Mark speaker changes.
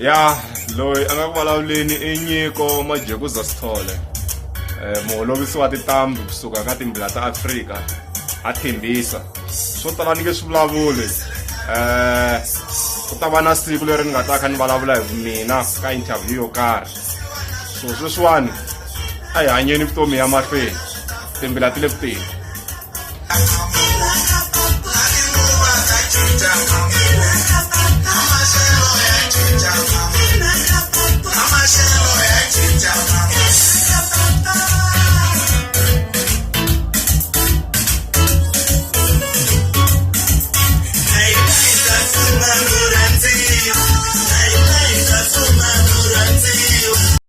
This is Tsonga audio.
Speaker 1: Ya loyi a nga ku vulavuleni i Nyiko Majekuza Sithole, muholovisi wa tintambu kusuka ka Timbila ta Afrika a Thembisa. Swo tala ni nge swi vulavuli, ku ta va na siku leri ni nga ta kha ni vulavula hi mina ka interview yo karhi. So sweswiwani a hi hanyeni vutomi ya mahlweni, timbila ti le ku teni.